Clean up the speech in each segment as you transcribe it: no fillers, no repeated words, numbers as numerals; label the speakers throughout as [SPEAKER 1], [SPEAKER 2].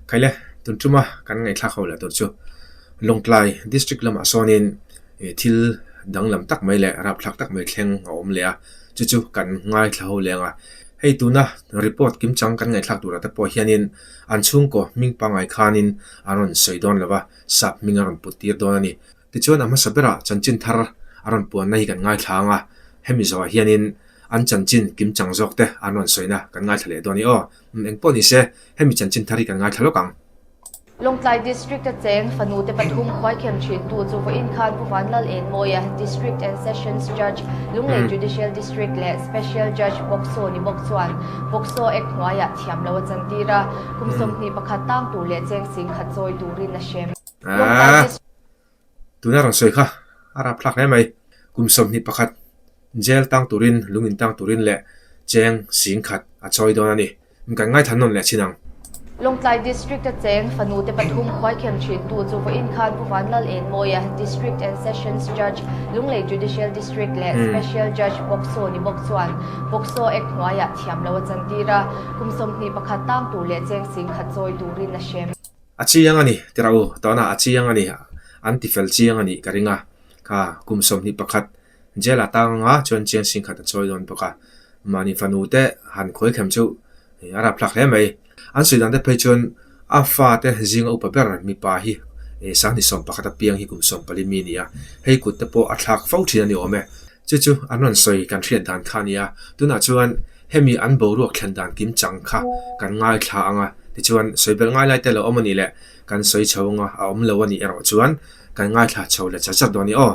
[SPEAKER 1] Khaile, tun tuma kan ngaihthlak ho leh tur chu Lawngtlai District lamah sawnin thil danglam tak mai leh rapthlak tak mai thleng a awm leh a, chu chu kan ngaithla ho leng a. Hei tuna report kimchang kan ngaihthlak turah te pawh hianin an chhungkaw hming pangngai khanin an rawn sawi dawn lo va, sap hming a rawn put tir dawn a ni. Tichuan a hmasa berah chanchin thar a rawn puanna hi kan ngaithla ang a, hemi zawhah hianin an chanchin kimchang zawk te an rawn sawina kan ngaithla leh dawn i aw. Eng pawh ni se, hemi chanchin thar hi kan ngaithla lawk ang.
[SPEAKER 2] Lawngtlai District a cheng fanu te pathum khuaikhem thintu chu vawiin khan Pu Vanlal Enmawia, District and Sessions Judge, Lunglei Judicial District leh Special Judge POCSO ni bawk chuan POCSO Act hnuaiah thiam lo a chantir a, kum 21 tang tur leh cheng 10,000 chawi turin a hrem. Lawngtlai District.
[SPEAKER 1] Tuna rawn sawi kha a rapthlak hle mai. Kum 21 jail tang turin, lung in tang turin leh cheng 10,000 a chawi dawn a ni. Kan ngaithla nawn leh chin ang.
[SPEAKER 2] Lawngtlai District a cheng fanu te pathum khuaikhem thintu chu vawiin khan Pu Vanlal Enmawia, District and Sessions Judge, Lunglei Judicial District leh Special Judge POCSO ni bawk chuan POCSO Act hnuaiah thiam lo a chantir a, kum 21 tang tur leh cheng 10,000 chawi turin a hrem.
[SPEAKER 1] A chiang a ni, tira u, tawna a chiang a ni, an ti fel chiang a nih ka ring a, kha kum 21 jail ah tang anga chuan chiang 10,000 a chawi dawn bawk a, mahni fanu te han khawi khem chu a rapthlak hle mai. An sawi dan te phei chuan a fa te zinga upa ber mipa hi 2011 apiang hi kum 14 mi a ni a, hei kut te pawh a thlak fo thin a ni awm e. Chu chu an rawn sawi kan hriat dan kha a ni a, tunah chuan Hemi an boruak thlen dan kim chang kha kan ngaithla ang a, tichuan sawi belh ngai lai te lo awm a nih leh kan sawi chho ang a, a awm lo a nih erawh chuan kan ngaithla chho leh chat chat dawn a ni aw.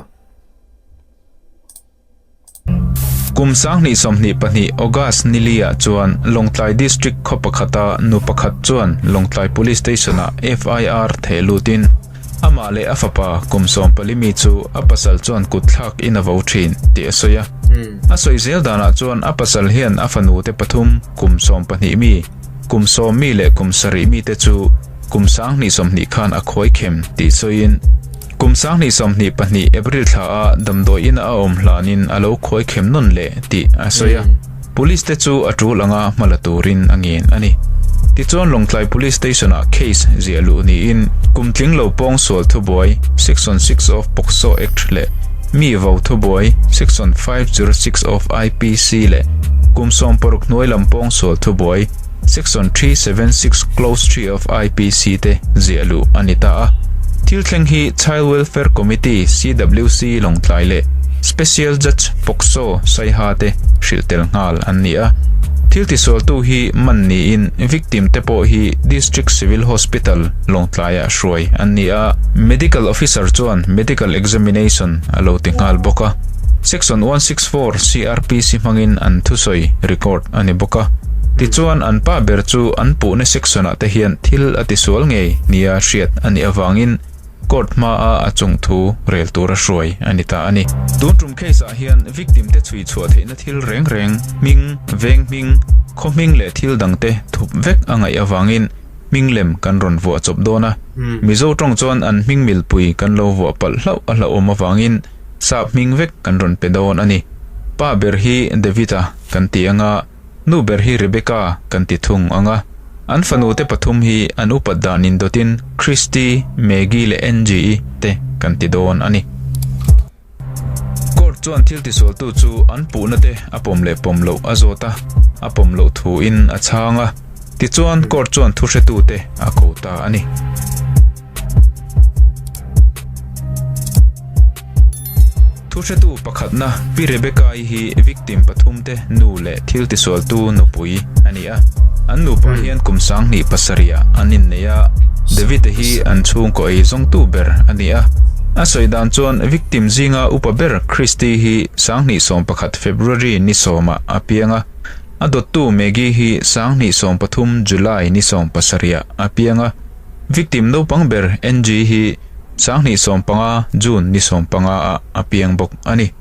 [SPEAKER 3] Kum 2022 August nili-ah chuan Lawngtlai District khaw pakhata nu pakhat chuan Lawngtlai Police Station-ah FIR theh lutin Amah leh a fapa kum 14 mi chu a pasal chuan kut thlak in a vo thin tih a sawi a. A sawi zel danah chuan a pasal hian a fanu te pathum kum 12 mi, kum 10 mi leh kum 7 mi te chu kum 2020 khan a khawi khem tih sawiin kum 2022 April thla a damdawi ina a awm hlanin a lo khawi khem nawn leh tih a sawi a. Police te chu a tul anga hma la turin a ngen a ni. Tichuan Lawngtlai Police Station ah case ziah luh niin kum tling lo pawng sual thubuai Section 6 of POCSO Act leh mi vo thubuai Section 506 of IPC leh kum 60 hnuai lam pawng sual thubuai Section 376 Clause 3 of IPC te ziah luh a ni ta a. Thil thleng hi Child Welfare Committee, CWC, Lawngtlai leh Special Judge POCSO Saiha te hrilh tel nghal an ni a. Thil tisualtu hi man niin victim te pawh hi District Civil Hospital, Lawngtlaiah hruai an ni a. Medical Officer chuan medical examination a lo ti nghal bawk a. Section 164 CrPC hmangin an thusawi record a ni bawk a. Tichuan an pa ber chu an puhna section-ah te hian thil a tisual ngei nia hriat a nih avangin court hmaa a chung thu rel tura hruai a ni ta a ni. Tun tum case-ah hian victim te chhui chhuah theihna thil reng reng, hming, veng hming, khaw hming leh thil dangte thup vek a ngaih avangin hming lem kan rawn vuah chawp dawn a. Mizo tawng chuan an hming milpui kan lo vuah palh hlauh a hlauhawm avangin sap hming vek kan rawn pe dawn a ni. Pa ber hi David-a kan ti anga. Nu ber hi Rebecca kan ti thung ang a, an fanu te pathum hi an upat dan indawtin Christy, Maggie leh Angie-i te kan ti dawn a ni. Court chuan thil tisualtu chu an puhna te a pawm leh pawm loh a zawt a, a pawm loh thuin a chhang a, tichuan court chuan thuhretute a ko ta a ni. Thuhretu pakhatna Pi Rebecca-i hi victim pathumte nu leh thil tisualtu nupui a ni a. An nupa hian kum 27 ah an innei a, David-a hi an chhungkaw ei zawngtu ber a ni a. A sawi dan chuan victim zinga upa ber Christy hi 2011 February ni sawmah a piang a, a dawttu Maggie hi 2013 July ni 17 ah a piang a. Victim naupang ber Angie hi 2015 June ni 15 ah a piang bawk a ni.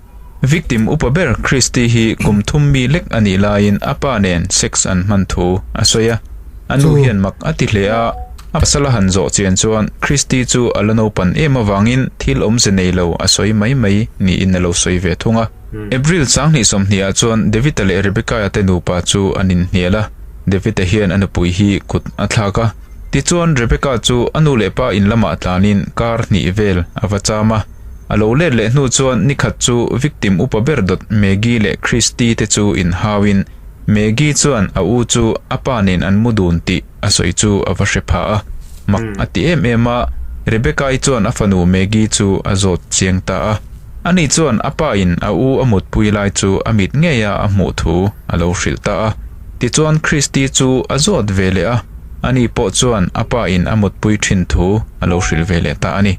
[SPEAKER 3] Victim upa ber Christy hi kum thum mi lek a nih laiin a pa nen sex an hman thu a sawi a. A nu hian mak a ti hle a, a pasal a han zawh chian chuan Christy chu a la naupan em avangin thil awmze nei lo a sawi mai mai niin a lo sawi ve thung a. April 2020 ah chuan David-a leh Rebecca-a te nupa chu an inhnial a, David-a hian a nupui hi kut a thlak a. Tichuan Rebecca chu a nu leh pa in lamah tlanin kar hnih vel a va cham a. A lo let leh hnu chuan nikhat chu victim upa ber dawt Maggie leh Christy te chu inhauin Maggie chuan a u chu a pa nen an mu dun tih a sawi chu a va hre pha a. Mak a ti em em a, Rebecca-i chuan a fanu Maggie chu a zawt chiang ta a. Ani chuan a pa in a u a mutpui lai chu a mit ngeia a hmuh thu a lo hrilh ta a. Tichuan Christy chu a zawt ve leh a, ani pawh chuan a pa in a mutpui thin thu a lo hrilh ve leh ta a ni.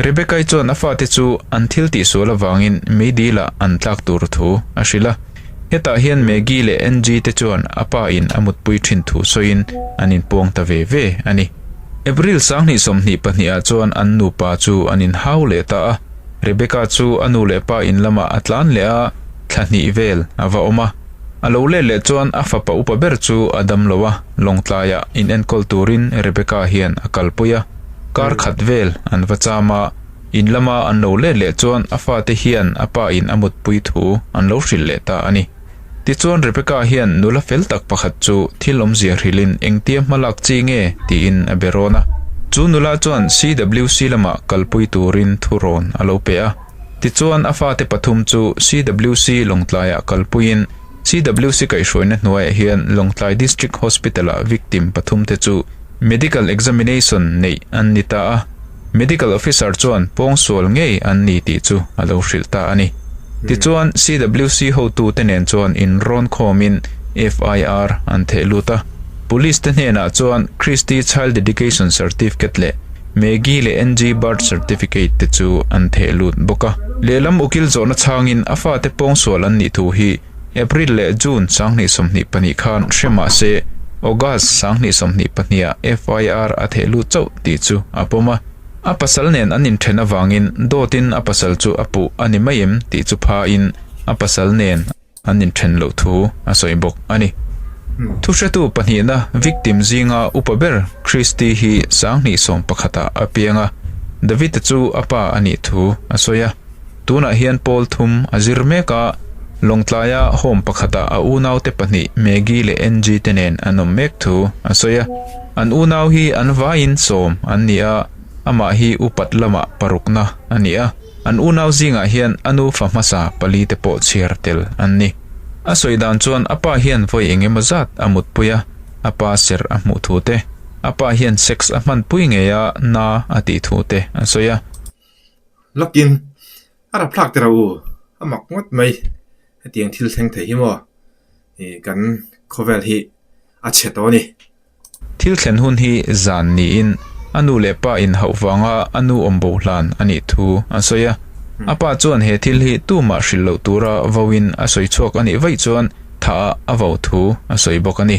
[SPEAKER 3] Rebecca-i chuan a fate chu an thil tihsual avangin meidil ah an tlak tur thu a hrilh a. Hetah hian Maggie leh Angie te chuan a pa in a mutpui thin thu sawiin an inpuang ta ve ve a ni. April 2022 ah chuan an nupa chu an inhau leh ta a, Rebecca chu a nu leh pa in lamah a tlan leh a, thla hnih vel a va awm a. A lo let leh chuan a fapa upa ber chu a dam lo a, Lawngtlaiah inenkawl turin Rebecca hian a kalpui a. Kar khat vel an va cham a. In lama an lo let leh chuan a fate hian a pa in a mutpui thu an lo hrilh leh ta a ni. Tichuan Rebecca hian nula fel tak pakhat chu thil awmzia hrilhin engtia hma lak chi nge tiin a be rawn a. Chu nula chuan CWC lamah kalpui turin thu rawn a lo pe a. Tichuan a fate pathum chu CWC Lawngtlaiah kalpuiin CWC kaihhruaina hnuaiah hian Lawngtlai District Hospital-ah victim pathumte chu medical examination neih an ni ta a. Medical Officer chuan pawngsual ngei an ni tih chu a lo hrilh ta a ni. Tichuan, CWC hotute nen chuan inrawn khawmin FIR an theh lut a. Police te hnenah chuan Christy Child Dedication Certificate leh Maggie leh Angie Birth Certificate te chu an theh lut bawk a. Lehlam ukil zawhna chhangin a fate pawngsual an nih thu hi April leh June 2022 khan hre mah se, August 2022 ah FIR a theh lut chauh tih chu a pawm a. A pasal nen an inthen avangin dawtin a pasal chu a puh a ni mai em tih chu phain a pasal nen an inthen loh thu a sawi bawk a ni. Thuhretu pahnihna victim zinga upa ber Christy hi 2011 ah a piang a, David-a chu a pa a nih thu a sawi a. Tunah hian pawl thum a zir mek a, Lawngtlaia home pakhatah a unaute pahnih Maggie leh Angie te nen an awm mek thu a sawi a. An unau hi an vaiin sawm an ni a, amah hi upat lamah parukna a ni a. An unau zingah hian a nufa hmasa pali te pawh chhiar tel an ni. A sawi dan chuan a pa hian vawi eng emaw zat a mutpui a, a pa serh a hmuh thu te, a pa hian sex a hmanpui ngei a na a tih thu te a sawi a.
[SPEAKER 1] Lawkin a rapthlak teh rawh u, a mak ngawt mai hetiang thil thleng thei hi maw ih kan khawvel hi a chhe tawh a ni.
[SPEAKER 3] Thil thlen hun hi zan niin a nu leh pa in hauh vanga a nu awm bo hlan a nih thu a sawi a. A pa chuan he thil hi tumah hrilh loh tura vauin a sawi chhuak a nih vaih chuan Tha ah a vo thu a sawi bawk a ni.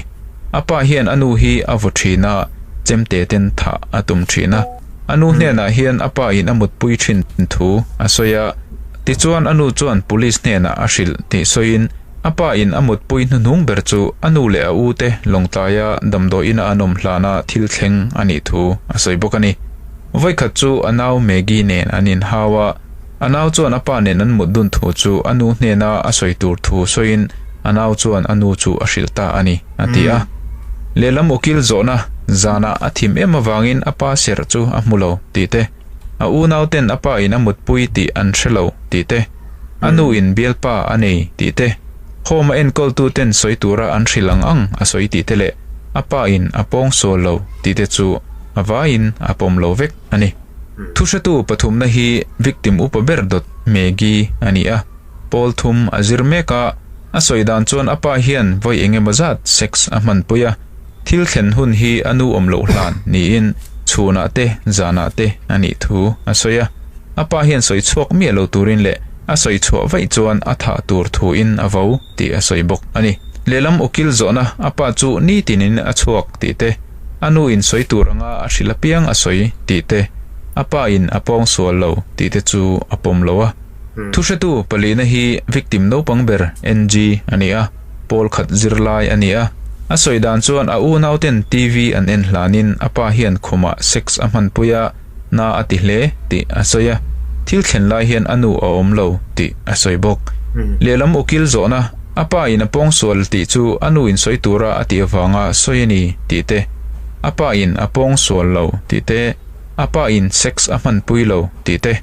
[SPEAKER 3] A pa hian a nu hi a vaw thin a, chemte ten tha a tum thin a. A nu hnenah hian a pa in a mutpui thin thu a sawi a, tichuan a nu chuan police hnenah a hrilh tih sawiin a pa in a mutpui hnuhnung ber chu a nu leh a u te Lawngtlaia damdawi ina an awm hlana thil thleng a nih thu a sawi bawk a ni. Vawikhat chu a nau Maggie nen an inhau a. A nau chuan a pa nen an mut dun thu chu a nu hnena a sawi tur thu sawiin a nau chuan a nu chu a hrilh ta a ni, a ti a. Lehlam ukil zawhna zanah a thim em avangin a pa serh chu a hmu lo tih te, a unau ten a pa in a mutpui tih an hre lo tih te, a nu in bialpa a nei tih te, home a enkawltu ten sawi tura an hrilh ang ang a sawi tih te leh a pa in a pawngsual lo tih te chu a vaiin a pawm lo vek a ni. Thuhretu pathumna hi victim upa ber dawt Maggie a ni a, pawl thum a zir mek a, a sawi dan chuan a pa hian vawi eng emaw zat sex a hmanpui a, thil thlen hun hi a nu awm loh hlan niin chhunah te zanah te a nih thu a sawi a, a pa hian sawi chhuak miah lo turin leh a sawi chhuah vaih chuan a thah tur thuin a vo tih a sawi bawk a ni. Lehlam ukil zawhna a pa chu nitinin a chhuak tih te, A nu in sawi tur anga a hrilh apiang a sawi tih te, a pa in a pawng sual lo tih te chu a pawm lo a. Thuhretu palihna hi victim naupang ber NG a ni a, pawl khat zirlai a ni a. A sawi dan chuan a unau ten TV an en hlanin a pa hian khumah sex a hmanpui a, na a ti hle tih a sawi a, thil thlen lai hian a nu a awm lo tih a sawi bawk. Lehlam ukil zawhna, a pa in a pawngsual tih chu a nu in sawi tura a tih avanga sawi a ni tih te. A pa in a pawng sual lo tih te, a pa in sex a hmanpui lo tih te,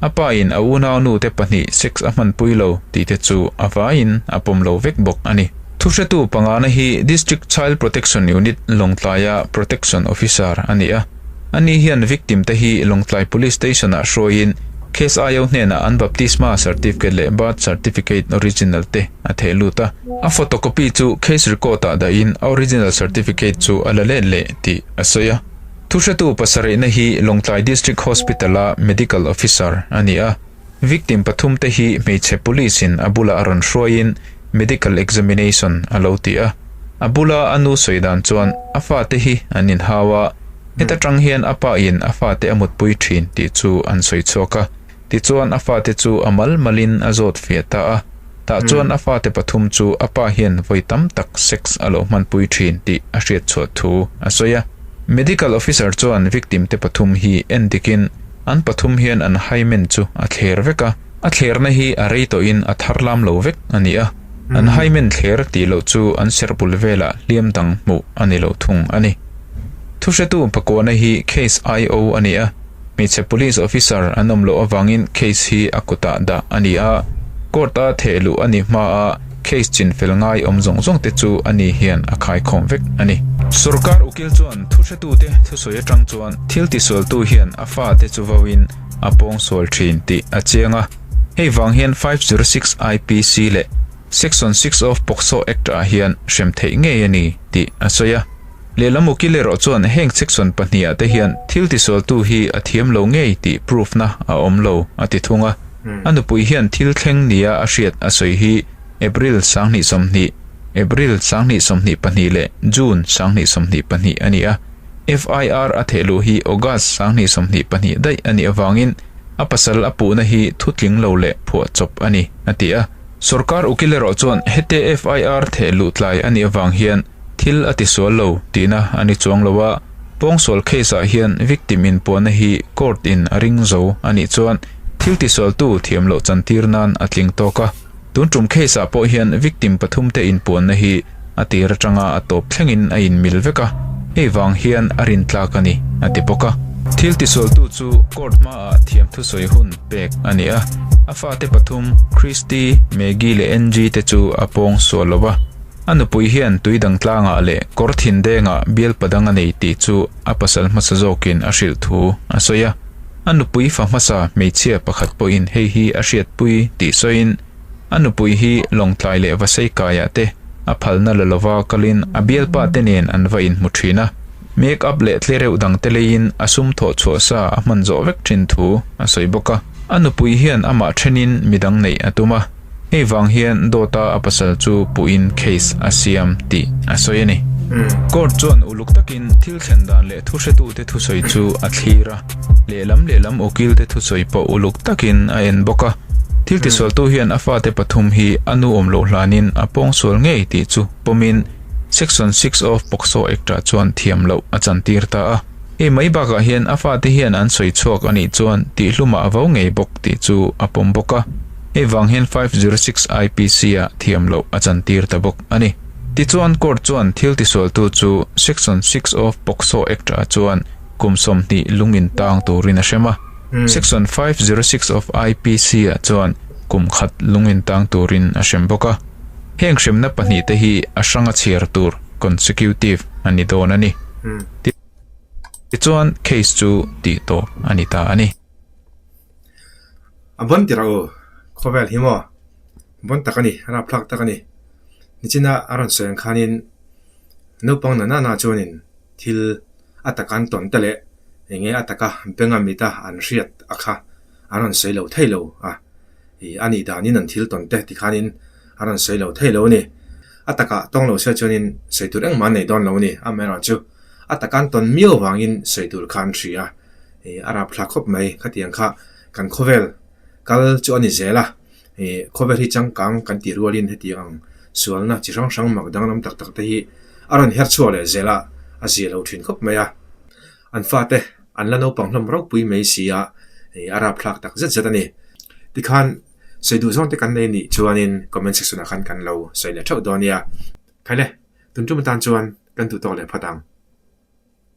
[SPEAKER 3] a pa in a unaunu te pahnih sex a hmanpui lo tih te chu a vaiin a pawm lo vek bawk a ni. Thuhretu pangana hi District Child Protection Unit Lawngtlaia Protection Officer a ni a. Ani hian victim te hi Lawngtlai Police Station ah hruaiin case IO hnenah an baptisma certificate leh birth certificate original te a theh lut a. A photocopy chu case record ah dahin a original certificate chu a la let leh tih a sawi a. Thuhretu pasarihna hi Lawngtlai District Hospital a Medical Officer a ni a. Victim pathumte hi hmeichhe police in a bulah a rawn hruaiin medical examination a lo ti a. A bula a nu sawi dan chuan a fate hi an inhau a, heta tang hian a pa in a fate a mutpui thin tih chu an sawi chhuak a. Tichuan a fate chu a mal malin a zawt fiah ta a. Tah chuan a fate pathum chu a pa hian vawi tam tak sex a lo hmanpui thin tih a hriat chhuah thu a sawi a. Medical officer chuan victim te pathum hi en dikin An pathum hian an hymen chu a thler vek a, a thlerna hi a rei tawhin a thar lam lo vek a ni a. An hymen thler tih loh chu an serh bul velah hliam dang hmuh a ni lo thung a ni. Thuhretu pakuahna hi case IO a ni a, hmeichhe police officer an awm loh avangin case hi a kutah dah a ni a, court-a theh luh a ni hmaa case chinfel ngai awm zawng zawng te chu ani hian a khaikhawm vek a ni. Sorkar ukil chuan thuhretute thusawi atang chuan thil tisualtu hian a fate chu vauin a pawngsual thin tih a chiang a, hei vang hian 506 IPC leh Section 6 of POCSO Act ah hian hrem theih ngei a ni tih a sawi a. Lehlam ukil erawh chuan heng section pahnihah te hian thil tisualtu hi a thiam lo ngei tih proof na a awm lo a ti thung a. A nupui hian thil thleng nia a hriat a sawi hi April 2020, April 2022 leh June 2022 a ni a. FIR a theh luh hi August 2022 daih a nih avangin a pasal a puhna hi thutling lo leh phuahchawp a ni, a ti a. Sorkar ukil erawh chuan hete FIR theh luh tlai a nih avang hian thil a tisual lo tihna a ni chuang lo a, pawngsual case ah hian victim inpuahna hi court in a ring zo a nih chuan thil tisualtu thiam loh chantir nan a tling tawk a. Tun tum case ah pawh hian victim pathumte inpuanna hi a tir atanga a tawp thlengin a inmil vek a, hei vang hian a rintlak a ni, a ti bawk a. Thil tisualtu chu court hmaah thiam thusawi hun pek a ni a, a fate pathum Christy, Maggie leh Angie te chu a pawng sual lo va. A nupui hian tui dang tlangah leh kawr thin dengah bialpa dang a nei tih chu a pasal hmasa zawkin a hrilh thu a sawi a. A nupui fa hmasa hmeichhia pakhat pawhin hei hi a hriatpui tih sawiin a nupui hi Lawngtlai leh Vaseikaiah te a phalna la lova kalin a bialpa te nen an va inhmu thin a. Make up leh tlereuh dang te leiin a sum thawh chhuah sa a hman zawh vek thin thu a sawi bawk a. A nupui hian amah thenin midang neih a tum a. Hei vang hian dawta a pasal chu puhin case a siam tih a sawi a ni. Court chuan uluk takin thil thlen dan leh thuhretute thusawi chu a thlir a, lehlam lehlam ukilte thusawi pawh uluk takin a en bawk a. Thil tisualtu hian a fate pathum hi a nu awm loh hlanin a pawngsual ngei tih chu pawmin Section 6 of POCSO Act-ah chuan thiam loh a chantir ta a. Hei mai bakah hian a fate hian an sawi chhuak a nih chuan tihhlumah a vo ngei bawk tih chu a pawm bawk a. Hei vang hian 506 IPC-ah thiam loh a chantir ta bawk a ni. Tichuan court chuan thil tisualtu chu Section 6 of POCSO Act-ah chuan kum 20 lung intang turin a hrem a. Section 506 of IPC-ah chuan kum khat lung intang turin a hrem bawk a. Heng hremna pahnihte hi a hranga chhiar tur, consecutive, a ni dawn a ni. Tichuan case chu tih tawp a ni ta a ni.
[SPEAKER 1] A bawn tirh u, khawvel hi maw? Bawn tak a ni, rapthlak tak a ni. Nichina a rawn sawi ang khanin naupang na nana chuanin thil a taka an tawn te leh eng nge a taka benga mita an hriat a kha an rawn sawi lo thei lo a. Ih a nih danin an thil tawn te tikhanin a rawn sawi lo thei lo a ni. A takah tawng lo se chuanin sawi tur engmah an nei dawn lo a ni. Amaherawhchu a taka an tawn miau avangin sawi tur kha an hria a. Ih a rapthlak khawp mai. Khatiang kha kan khawvel kal chu a ni zel a. Ih khawvel hi changkang kan tih rualin hetiang ang sualna chi hrang hrang mak danglam tak tak te hi a rawn her chhuak leh zel a, a zia lo thin khawp mai a. An fate an la naupang hlawm ropui mai si a, ih a rapthlak tak zet zet a ni. Tikhan sawi duh zawng te kan nei nih chuanin comment section ah khan kan lo sawi leh theuh dawn nia. Khaile, tun tum atan chuan kan duh tawk leh phawt ang.